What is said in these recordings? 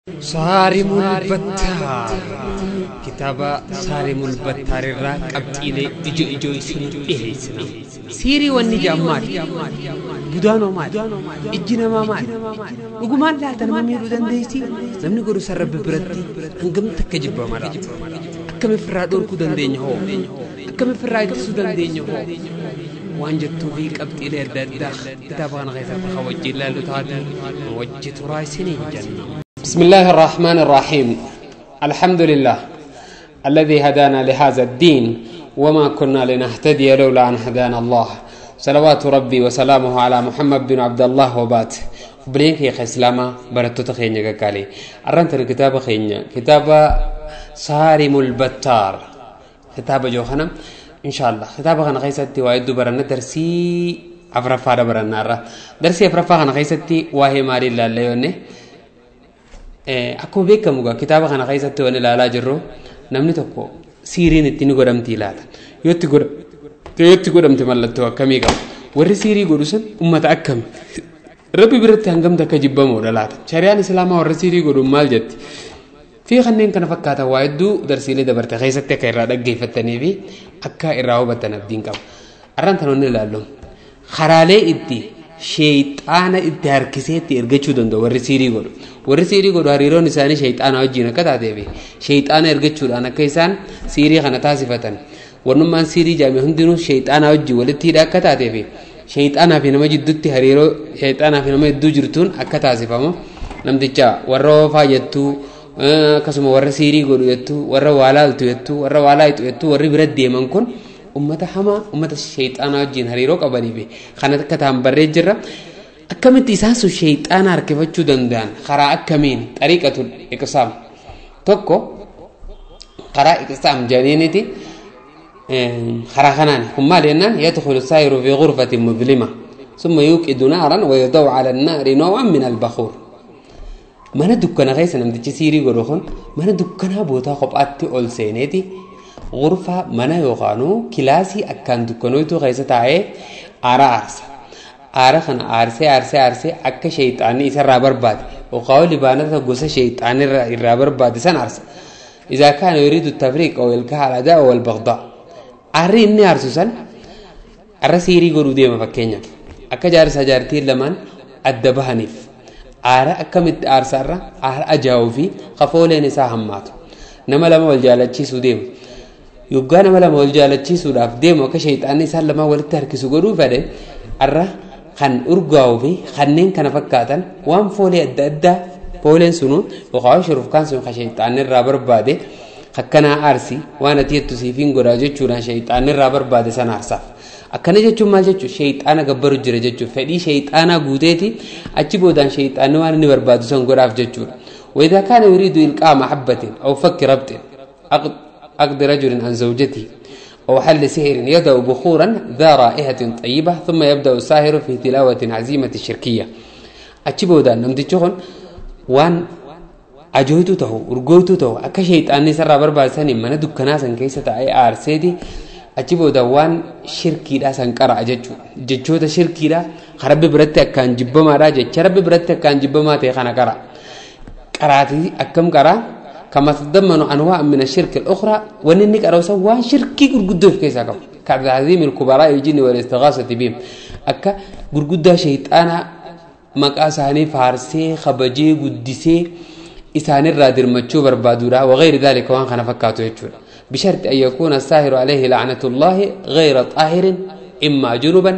Saarimul Battaar kitaaba Saarimul Battaar irraa qabxiilee ijoo ijoo isinii dhiheessina. Siirii wanni jedhan maali? Budaanoo maali? Ijji namaa maali? Dhugumaan laata nama miidhuu dandeessi? Namni godhu san Rabbi biratti hangam takka jibbama laata? Akkam ofirraa dhorkuu dandeenya hoo? Akkam ofirraa ittisuu dandeenya hoo? Waan jettuu fi qabxiilee adda addaa kitaaba kana keessatti kan wajjin ilaallu taate wajji turaa isiniin jenna. بسم الله الرحمن الرحيم. الحمد لله الذي هدانا لهذا الدين وما كنا لنهتدي لولا أن هدانا الله. صلوات ربي وسلامه على محمد بن عبد الله وبات. بريك يا إسلاما برتو خينيا كالي أرنت الكتاب خينيا كتاب صارم البتار كتاب جوخنا إن شاء الله. كتاب خنا خيستي وايدو برنا درسي أفرفا برنا درسي أفرفا خنا خيستي واهي ماري لا ليوني. Akkuma beekamu egaa kitaaba kana keessatti waan ilaalaa jirru namni tokko siiriin ittiin godhamti ilaala. Yoo itti godhamte mallattoo akkamii qaba? Warri siirii godhu sun uummata akkami? Rabbi biratti hangamta akka jibbamuudha laata? Shari'aan Islaamaa warra siirii godhu maal jetti? Fi kanneen kana fakkaatan waa hedduu darsiilee dabarte keessatti akka irraa dhaggeeffattanii fi akka irraa hubattan abdiin qaba. Har'aan tan wanni ilaallu karaalee itti sheexaana itti harkisee itti ergachuu danda'u warri siirii godhu. Warri siirii godhu hariiroon isaanii sheexaana wajjin akka taateef sheexaana ergachuudhaan akka isaan siirii kana taasifatan. Wannummaan siirii jaame hundinuu sheexaana wajjin walitti hidha akka taateef sheexaanaa fi nama jidduutti hariiroo sheexaanaa fi nama hedduu jirtuun akka taasifamu. Namticha warra oofaa jettuu akkasuma warra siirii godhu jettuu warra waalaaltu jettuu warra waalaayitu jettuu warri bira deeman kun ummata hamaa ummata sheexaanaa wajjin hariiroo qabaniif kana akka ta'an barree jirra. Akkamitti isaan sun sheexaana harkifachuu danda'an karaa akkamiin? Xariiqatul iqsaam tokko karaa iqsaam jedhaniiniti karaa kanaan kun maal jennaan yadkhulu saayiru fi ghurfatin mudlima summa yuuqidu naaran wa yadaw ala annaari naw'an min albakhuur. Mana dukkana keessa namtichi siirii godhu kun mana dukkanaa bootaa kophaatti ol seeneeti غرفة mana yookaanuu kilaasii akkaan dukkanootu keessa taa'ee aara aarsa. Aara kana aarsee aarsee aarsee akka sheexaanni isarraa barbaade yookaan libaanota gosa sheexaanni irraa barbaade san aarsa. Izaa kaana yuriidu tafriiqa wa ilkaa al-adaa wal bagdaa. Aarri inni aarsu san arra siirii godhuu deema fakkeenyaaf. Akka jaarsa jaartiin lamaan adda bahaniif aara akkamitti aarsaarra aara ajaa'uu fi kafooleen isaa hammaatu. Nama lama wal jaalachiisuu deema. Yoggaa nama lama wal jaalachiisuudhaaf deemu akka sheexaanni isaan lamaan walitti harkisu godhuu fedhe arra kan urgaa'uu fi kanneen kana fakkaatan waan foolee adda addaa fooleen sunuu yookaan shurufkaan sun kan sheexaanni irraa barbaade akkanaa aarsi waan ati jettu siif hin godhaa jechuudhaan sheexaanni irraa barbaade sana aarsaaf. Akkana jechuun maal jechuun sheexaana gabbaru jira jechuun fedhii sheexaanaa guuteeti achi boodaan sheexaanni waan inni barbaadu san godhaaf jechuudha. وإذا كان يريد إلقاء محبة أو فك ربط عقد رجل عن زوجته أو حل سحر يدعو بخورا ذا رائحة طيبة ثم يبدأ الساهر في تلاوة عزيمة الشركية. أتشبه نمتجهن وان أجويتو تهو أرجويتو تهو أكشيت أني سر بربع سنة من دكنا سن كيسة أي أرسيدي أتشبه وان شركي لا سنكر أجتشو جتشو تشركي لا خرب برتك كان جب ما راجع خرب برتك كان جب ما تيخنا كرا كراتي أكم كرا كما تتضمن أنواع من الشرك الأخرى وننك أروسا وان شركي قرقدو في كيساكم كعظيم الكبراء الجن والاستغاثة بهم أكا قرقدو شيطانا مقاساني فارسي خبجي قدسي إسان الرادر مجو بربادورا وغير ذلك وان خنا فكاتو يجور بشرط أن يكون الساهر عليه لعنة الله غير طاهر إما جنبا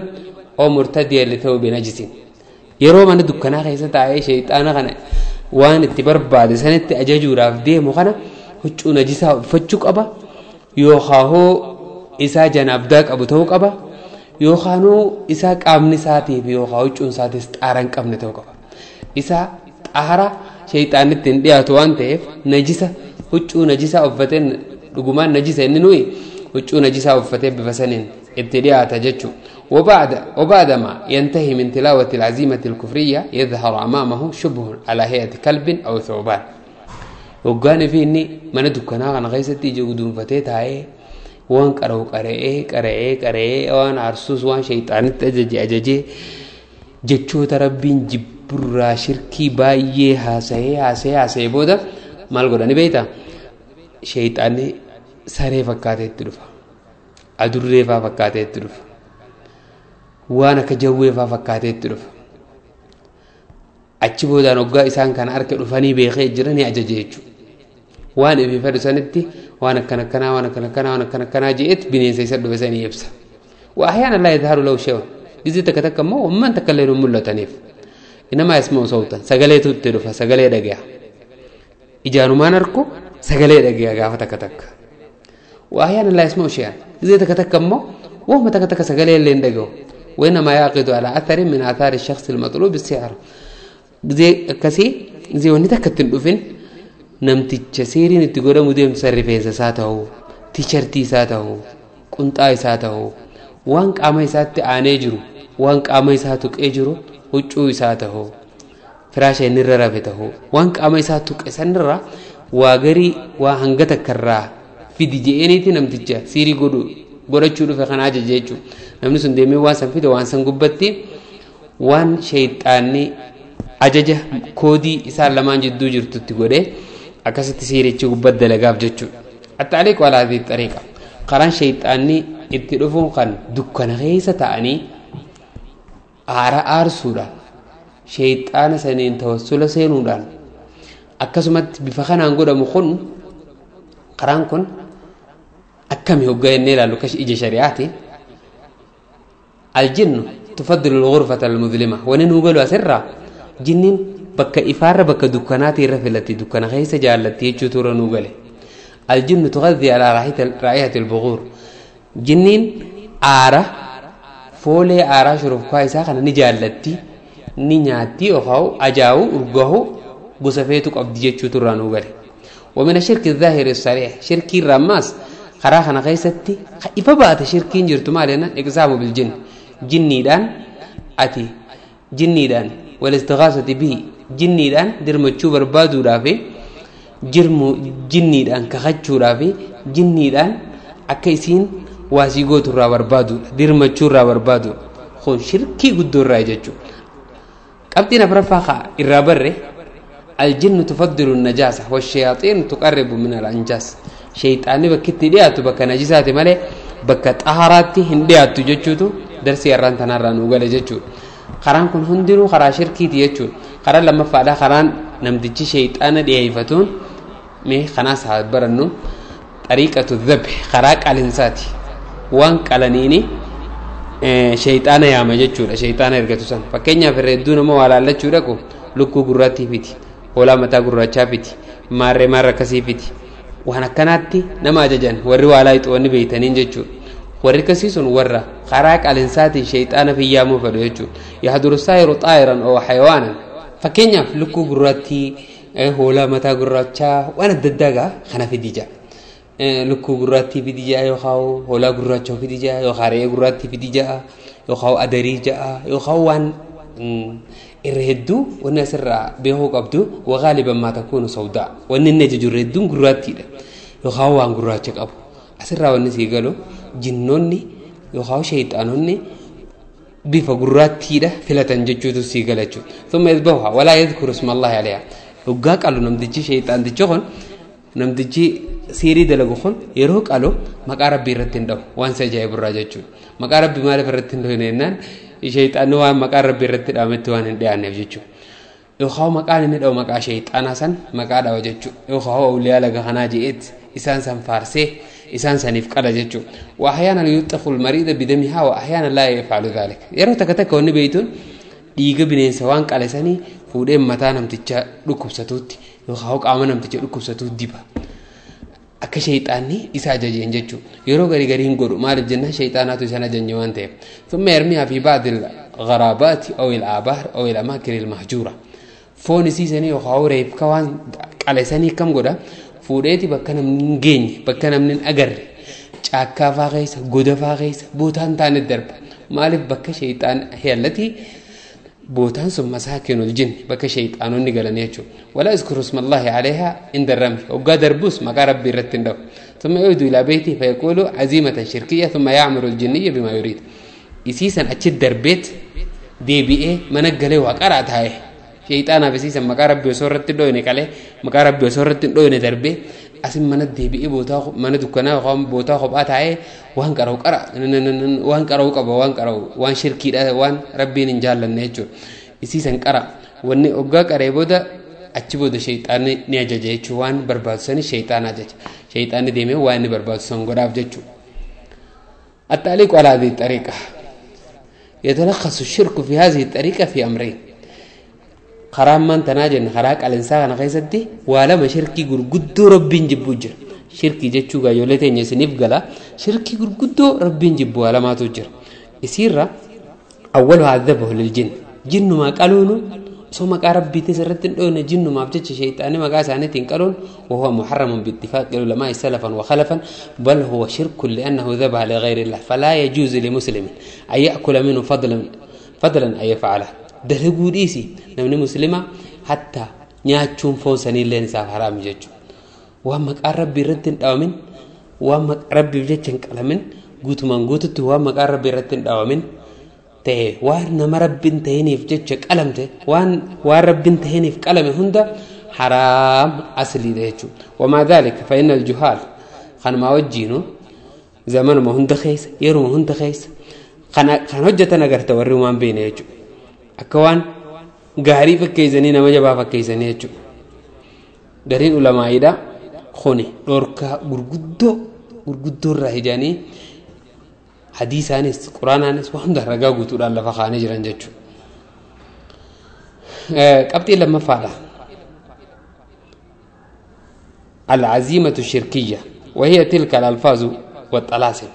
أو مرتديا لثوب نجس. يرو من دكنا خيسة عايش شيطانا خنا waan itti barbaade sanitti ajajuudhaaf deemu kana huccuu najisaa uffachuu qaba yookaan isaa janaabdaa qabu ta'uu qaba yookaan isaa qaamni isaatiif yookaan huccuun isaatis xaara hin qabne ta'uu qaba. Isaa xaara sheexaanitti hin dhiyaatu waan ta'eef najisa huccuu najisaa uffatee dhugumaan najisa inni nuyi huccuu najisaa uffatee bifa saniin itti dhiyaata jechuudha. وبعدما ينتهي من تلاوة العزيمة الكفرية يظهر أمامه شبه على هيئة كلب أو ثعبان. وقال في إني من دكنا عن غيستي جودون فتيت هاي وان قرأوا قرأ قرأ قرأ وان عرسوس وان شيطان تجج أجج جتشو تربين جب Cubburraa shirkii baay'ee haasa'ee haasa'ee haasa'ee booda maal godhani beektaa? Sheexaanni saree fakkaatee itti dhufa. Adurree faa fakkaatee itti dhufa. Waan akka jawwee faa fakkaatee itti dhufa. Achi boodaan hoggaa isaan kana harka dhufanii beekee jira ni ajaje jechuudha. Waan ifi fedhu sanitti waan akkana akkanaa waan akkana akkanaa waan akkana akkanaa je'eet bineensa isa dhufe sanii ibsa. Waa ahyaanan laa yadharu lahu shay'un. Gizii takka takka immoo wammaan takka illee hin mul'ataniif. Innamaa yasma'u sawtan sagaleetu itti dhufa sagalee dhagaya. Ijaanumaan arku sagalee dhagaya gaafa takka takka. Waa ahyaanan laa yasma'u shay'an. Gizii takka takka immoo wahuma takka takka sagalee illee hin dhagahu. وإنما يعقد على أثر من آثار الشخص المطلوب السحر. Gizee akkasii gizee wanni takka ittiin dhufin namticha seeriin itti godhamu deemsa rifeensa isaa ta'uu, tiishartii isaa ta'uu, qunxaa isaa ta'uu, waan qaama isaatti aanee jiru, waan qaama isaa tuqee jiru, huccuu isaa ta'uu, firaasha inni irra rafe ta'uu, waan qaama isaa tuqe sanirra waa garii waa hanga takkarraa fidi je'eeniiti namticha siirii godhu godhachuu dhufe kana ajaje jechuudha. Namni sun deemee waan san fide waan san gubbatti waan sheexaanni ajaja koodii isaan lamaan jidduu jirtutti godhee akkasitti siirichi gubbatti dalagaaf jechuudha. Atta'aliiqu alaa hadhihi xariiqa. Karaan sheexaanni itti dhufuun kan dukkana keessa ta'anii aara aarsuudhaan sheexaana saniin tawassula seenuudhaan akkasumatti bifa kanaan godhamu kun karaan kun akkami hoggaa jennee ilaallu akka ija shari'aati. Aljinnu tufaddilu al-ghurfata al-mudlima. Wani nuu galu asirraa jinniin bakka ifaarra bakka dukkanaati irra filatti dukkana keessa jaallatti jechuutu irra nuu gale. Aljinnu tughadhi alaa raa'ihati al-bughuur. Jinniin aara foolee aaraa shurufkaa isaa kana ni jaallatti ni nyaatti yookaan ajaa'u urgaahu gosa feetu qabdi jechuutu irraa nuu gale. ومن الشرك الظاهر الصريح شركي الرماس karaa kana keessatti ifa baate shirkiin jirtu maal jennaan iqsaamu biljinn jinniidhaan ati jinniidhaan walistigaasati bihi jinniidhaan dirmachuu barbaaduudhaaf jirmu jinniidhaan kakachuudhaaf jinniidhaan akka isiin waasii gootu irraa barbaaduudha dirmachuu irraa barbaaduudha kun shirkii guddoo irraa jechuudha. Qabxiin afuraffaa kaa irraa barre aljinnu tufaddilu najaasa washayaaxiin tuqarribu min al-anjaas. Sheexaanni bakki itti dhiyaatu bakka najisaati malee bakka xaharaatti hin dhiyaattu jechuutu darsii har'aan tanarraa nuu gale jechuudha. Karaan kun hundinuu karaa shirkiiti jechuudha. Karaan lammaffaadha karaan namtichi sheexaana dhiyeeffatuun mee kanaas haa barannu xariiqatu dhabe karaa qalinsaati. Waan qalaniini sheexaana yaama jechuudha. Sheexaana ergatu san. Fakkeenyaaf irra hedduu nama waa laallachuu dhaqu lukkuu gurraattii fiti, hoolaa mataa gurraachaa fiti, maarree maarra akkasii fiti. Waan akkanaatti nama ajajan warri waa laayixoonni beeytaniin jechuudha. Warri akkasii sun warra karaa qalinsaatiin sheexaana fiyyaamuu fedhu jechuudha. Yahduru saayiru xaayiran oo xayawaanan. Fakkeenyaaf lukkuu gurraattii, hoolaa mataa gurraachaa waan adda addaa gaa kana fidi jaa. Lukkuu gurraattii fidi jaa yookaan hoolaa gurraachaa fidi jaa yookaan re'ee gurraattii fidi jaa yookaan adarii jaa yookaan waan irra hedduu wanni asirraa beekuu qabdu wagaaliban maa takuunu sawdaa wanni inni ajaju irra hedduun gurraattiidha yookaan waan gurraacha qabu asirraa wanni sii galu jinnoonni yookaan sheexaanonni bifa gurraattiidha filatan jechuutu sii gala jechuudha. Thumma yadbahuha walaa yadhkuru isma Allahi alayha. Hoggaa qalu namtichi sheexaantichi kun namtichi siirii dalagu kun yeroo qalu maqaa rabbii irratti hin dhahu waan si ajaa'iburraa jechuudha. Maqaa rabbii maaliif irratti hin dhahu jennaan sheexaanni waan maqaa rabbii irratti dhahametti waan hin dhiyaanneef jechuudha. Yookaan maqaan inni dhahu maqaa sheexaanaa san maqaa dhawa jechuudha. Yookaan awliyaa laga kanaa je'eet isaan san faarsee isaan saniif qala jechuudha. Wa ahyaanan yuxxafu al-mariida bidamihaa wa ahyaanan laa yaf'alu dhaalika. Yeroo takka takka wanni beeytuun dhiiga bineensa waan qale sanii fuudhee mataa namticha dhukkubsatuutti yookaan qaama namticha dhukkubsatuutti diba. Akka sheexaanni isa ajajeen jechuudha. Yeroo garii garii hin godhu maaliif jennaan sheexaanaatu isaan ajajne waan ta'eef. Thumma yarmihaa fi ba'di al-gharaabaati aw al-aabaar aw al-amaakin al-mahjuura. Foon isiisanii yookaan reefka waan qale sanii akkam godha fuudheeti bakka namni hin geenye bakka namni hin agarre caakkaa faa keessa goda faa keessa bootaan taane darba. Maaliif bakka sheexaan heellati bootaan sun masaakinul jinni bakka sheexaanonni galan jechuudha. Walaa yazkuru ismallahi alayhaa inda rami hoggaa darbus maqaa rabbii irratti hin dhahu. Thumma yu'udu ilaa beeytii fayaquulu aziimatan shirkiyya thumma ya'muru al-jinniyya bimaa yuriid. Isiisan achi darbeet deebi'ee mana galee waa qaraa taa'e. Shayxaanaaf isiisan maqaa rabbii osoo irratti dhoyne qalee maqaa rabbii osoo irratti dhoyne darbee asin mana deebi'ee bootaa mana dukkanaa yookaan bootaa kophaa taa'ee waan qara'u qara waan qara'u qaba waan qara'u waan shirkiidha waan rabbiin hin jaallanne jechuudha. Isiisan qara wanni oggaa qaree booda achi booda shayxaanni ni ajaja jechuudha waan barbaadu sani shayxaan ajaja shayxaanni deemee waan inni barbaadu san godhaaf jechuudha. التعليق على هذه الطريقة يتلخص الشرك في هذه الطريقة في أمرين خرام من تناجن خراك على الإنسان خيستي ولا ما شركي قدو ربين جبوجر شركي جتشو قايولتين يسنف قلا شركي قدو ربين جبو ولا ما تجر يصير أولها عذبه للجن جن ما قالونه ثم ربي تسرت دون جن ما بجتش شيطان ما قاس قالون وهو محرم باتفاق العلماء سلفا وخلفا بل هو شرك لأنه ذبح لغير الله فلا يجوز لمسلم أن يأكل منه فضلا أن يفعله دلقوا ديسي نمني مسلمة حتى نياتشون فوسني اللي نساف حرام جتشو وما ربي رتن داومن وما ربي بجتشن قلمن قوت من قوتت وما ربي رتن داومن ta'e waan nama rabbiin ta'iniif jecha qalamte waan rabbiin ta'iniif qalame hunda haraam asliidha jechuudha. Wamaa dhaalika fa inna aljuhaal kanumaa wajjiinu zamanuma hunda keessa yeruma hunda keessa kan hojjetan agarta warri waan beekne jechuudha. Akka waan gaarii fakkeessanii nama jabaa fakkeessanii jechuudha. Gariin ulamaa'iidha kuni dhorkaa gurguddoo irraa hijaanii حديثانس قرآنانس وهم رجا قلتوا الله فخانة جران جتشو قبتي لما فعل العزيمة الشركية وهي تلك الألفاظ والطلاسم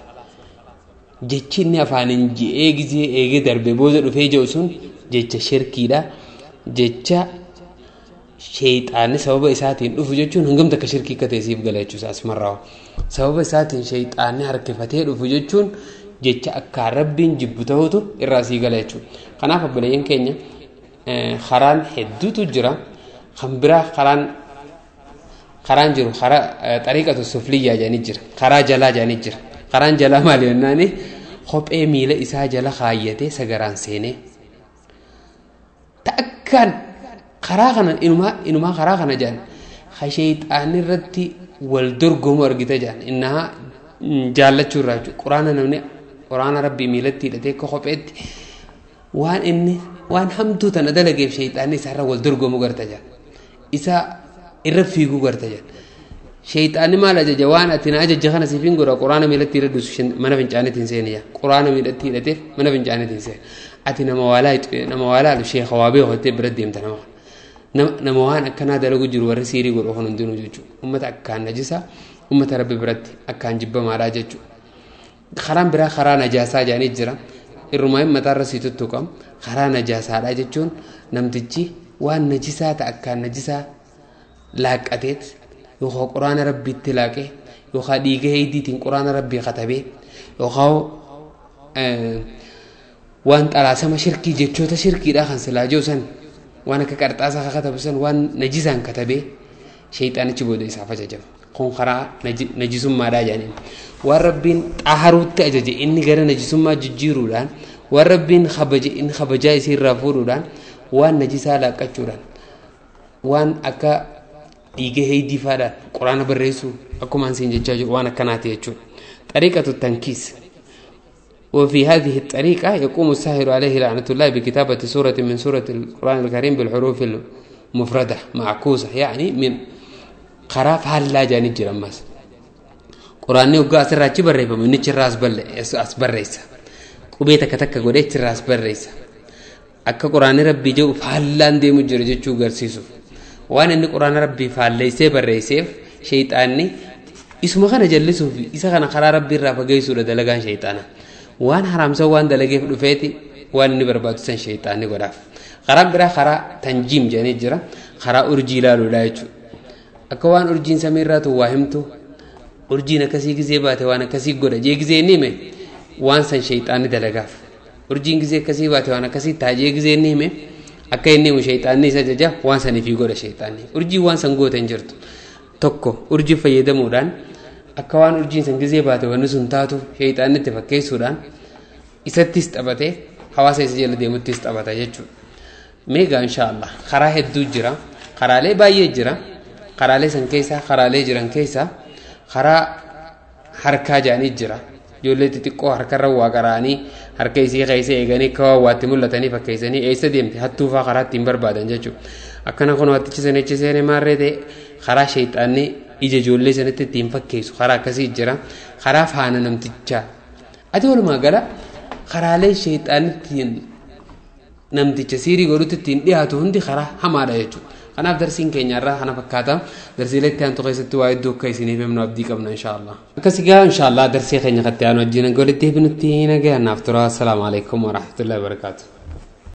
جتشيني أفانين جي إيجي إيجي درب بوزر وفي جوسون جتش شركي دا جتش شيطان سبب إساتين أوف جتشون هنقوم تكشركي كتيسيب قلتشو ساس مرة سبب إساتين شيطان حركفتين أوف جتشون jecha akka rabbiin jibbu ta'utu irraa sii gala jechuudha. Kanaaf obboleeyyan keenya karaan hedduutu jira. Kan biraa karaan jiru karaa xariiqatu sufliyyaa jedhanii jira. Karaa jalaa jedhanii jira. Karaan jalaa maali jennaani kophee miila isaa jala kaayyatee sagaraan seenee takkaan karaa kana inumaa karaa kana jedhan sheexaanni irratti wal dorgomu argita jedhan innaa jaallachuu irraa jechuudha. Quraana namni quraana rabbii miilatti hidhatee akka kopheetti waan inni waan hamtuu tana dalageef sheexaanni isaarra wal dorgomu garta jedhan. Isa irra fiiguu garta jedhan. Sheexaanni maal ajaja waan ati na ajaja kana siif hin godha quraana miilatti hidhadhu mana fincaaniitiin seeni jedha. Quraana miilatti hidhateef mana fincaaniitiin seeni. Ati nama walaalu sheekha waa beeku jettee bira deemta nama kana. Nama waan akkanaa dalagu jiru warri siirii godhu kun hundinuu jechuudha. Uummata akkaan najisaa uummata rabbi biratti akkaan jibbamaadhaa jechuudha. Karaan biraa karaa najaasaa jedhanii jira. Irrumaa mataarra sii tuttuqamu karaa najaasaadhaa jechuun namtichi waan najisaa ta'a akkaan najisaa laaqqateet yookaan quraana rabbiitti laaqee yookaan dhiiga heeydiitiin quraana rabbii katabee yookaan waan xalaasama shirkii jechoota shirkiidhaa kan silaa jiru san waan akka qarxaasaa katabu san waan najisaan katabee shayxaanichi booda isaaf ajajama. Kun karaa najisummaadhaa jedhaniin. Waan rabbiin xaaharuutti ajaje inni gara najisummaa jijjiiruudhaan waan rabbiin kabaje inni kabajaa isiirraa fuudhuudhaan waan najisaa laaqqachuudhaan waan akka dhiiga heeydii faadhaan quraana barreessuu akkuma ansiin jechaa jiru waan akkanaati jechuudha. Xariiqatu tankiis. وفي هذه الطريقة يقوم الساهر عليه لعنة الله بكتابة سورة من سورة القرآن الكريم بالحروف المفردة معكوسة يعني من خراف هلا جاني جرماس قرآن يوقع سر بريفة من نشر راس بل أسبريسة قبيتك تك قريت راس بريسة أكا قرآن ربي جو فهلا عندي مجرد جو قرسيسو وأنا إن قرآن ربي فهلا يسيب الرئيسيف شيطاني اسمه خنا جلسه في إذا خنا خرا ربي رافع جيسورة دلقان شيطانه waan haramsa waan dalageef dhufeeti waan inni barbaadu san shayxaanni godhaaf. Karaan biraa karaa tanjiim jedhanii jira. Karaa urjii ilaaluudha jechuudha. Akka waan urjiin samiirraa waa himtu urjiin akkasii gizee baate waan akkasii godha jee gizee inni hime waan san shayxaanni dalagaaf. Urjiin gizee akkasii baate waan akkasii taajee gizee inni hime akka inni himu shayxaanni isa ajaja waan saniifii godha shayxaanni. Urjiin waan san goote hin jirtu. Tokko urjii fayyadamuudhaan akka waan urjiin san gizee baate wanni sun taatu shayxaanni itti fakkeessuudhaan isattis taphatee hawaasa isa jala deemuttis taphata jechuudha. Meegaa inshaallah karaa hedduu jira, karaalee baay'ee jira. Karaalee san keessaa, karaalee jiran keessaa karaa harkaa jedhanii jira. Ijoollee xixiqqoo harkarra waa qaraanii harka isii keessa eeganii akka waan waatti mul'atanii fakkeessanii eessa deemte hattuufaa karaa ittiin barbaadan jechuudha. Akkana kun hattichi sana achi seenee maarree ta'e karaa sheexaanni ija ijoollee sanatti ittiin fakkeessu karaa akkasii jira. Karaa faana namtichaa. Ati walumaa gala karaalee sheexaanni ittiin namticha siirii godhutti ittiin dhiyaatu hundi karaa hamaadha jechuudha. Kanaaf darsiin keenya irraa kana fakkaata. Darsiilee itti aantu keessatti waa hedduu akka isiniif himnu abdii qabna inshaallah. Akkas egaa inshaallah darsii keenya katti aanu wajjin walitti deebinutti nagaa naaf tura. Assalaamu alaikum warahmatullahi wabarakaatu.